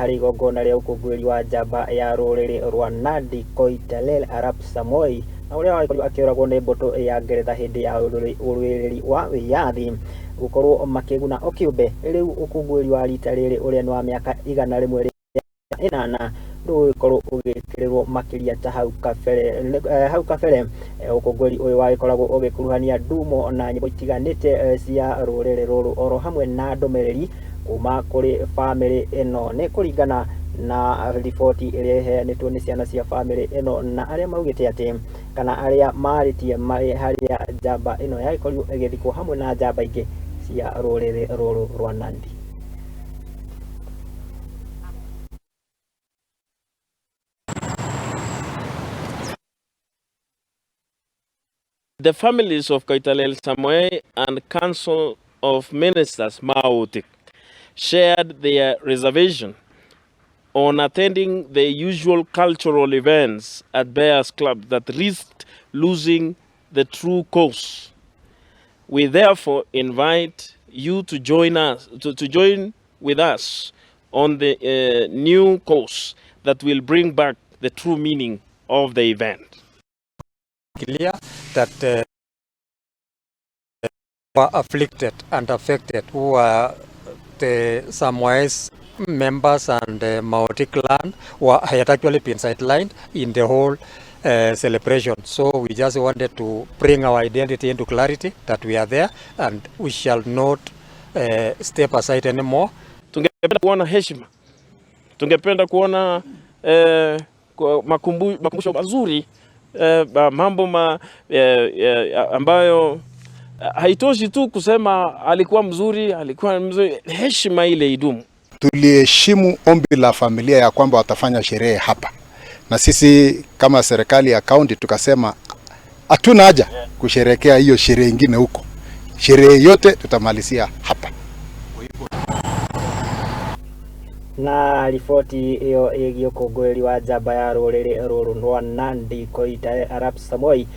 Harĩ igongona rĩa ũkũngũĩri wa njamba ya rũrĩrĩ rwa Nandi Koitalel Arap Samoei, na ũrĩa wakorirwo akĩũragwo nĩ mbũtũ ya Ngeretha hĩndĩ ya ũrũĩrĩri wa wĩyathi, gũkorwo makĩguna o kĩũmbe. Rĩu ũkũngũĩri wa rita rĩrĩ, ũrĩa nĩ wa mĩaka 108, ndũgũgĩkorwo ũgĩkĩrĩrwo makĩria ta hau kabere. Hau kabere ũkũngũĩri ũyũ wagĩkoragwo ũgĩkuruhania ndumo na nyĩmbo itiganĩte cia rũrĩrĩ rũrũ, oro hamwe na ndũmĩrĩri kuma kũrĩ bamĩrĩ ĩno. Nĩ kũringana na riboti ĩrĩa ĩheanĩtwo nĩ ciana cia bamĩrĩ ĩno na arĩa maugĩte atĩ, kana arĩa marĩtie marĩ harĩa njamba ĩno yagĩkorirwo ĩgĩthikwo hamwe na njamba ingĩ cia rũrĩrĩ rũrũ rwa Nandi. The families of Koitalel Samoei and Council of Ministers Mautik shared their reservation on attending the usual cultural events at Bears Club that risked losing the true cause. We therefore invite you to join us, to join with us on the new course that will bring back the true meaning of the event. Clear that were afflicted and affected, who are the Samoei's members and the Maoti clan, had actually been sidelined in the whole celebration. So we just wanted to bring our identity into clarity that we are there and we shall not step aside anymore. Tungependa kuona heshima, tungependa kuona makumbusho mazuri, mambo ambayo haitoshi tu kusema alikuwa mzuri, alikuwa mzuri, heshima ile idumu. Tuliheshimu ombi la familia ya kwamba watafanya sherehe hapa, na sisi kama serikali ya kaunti tukasema hatuna haja kusherehekea hiyo sherehe ingine huko, sherehe yote tutamalizia hapa. Na riboti ĩyo ĩgiĩ ũkũngũĩri wa njamba ya rũrĩrĩ rũrũ rwa Nandi Koitalel Arap Samoei.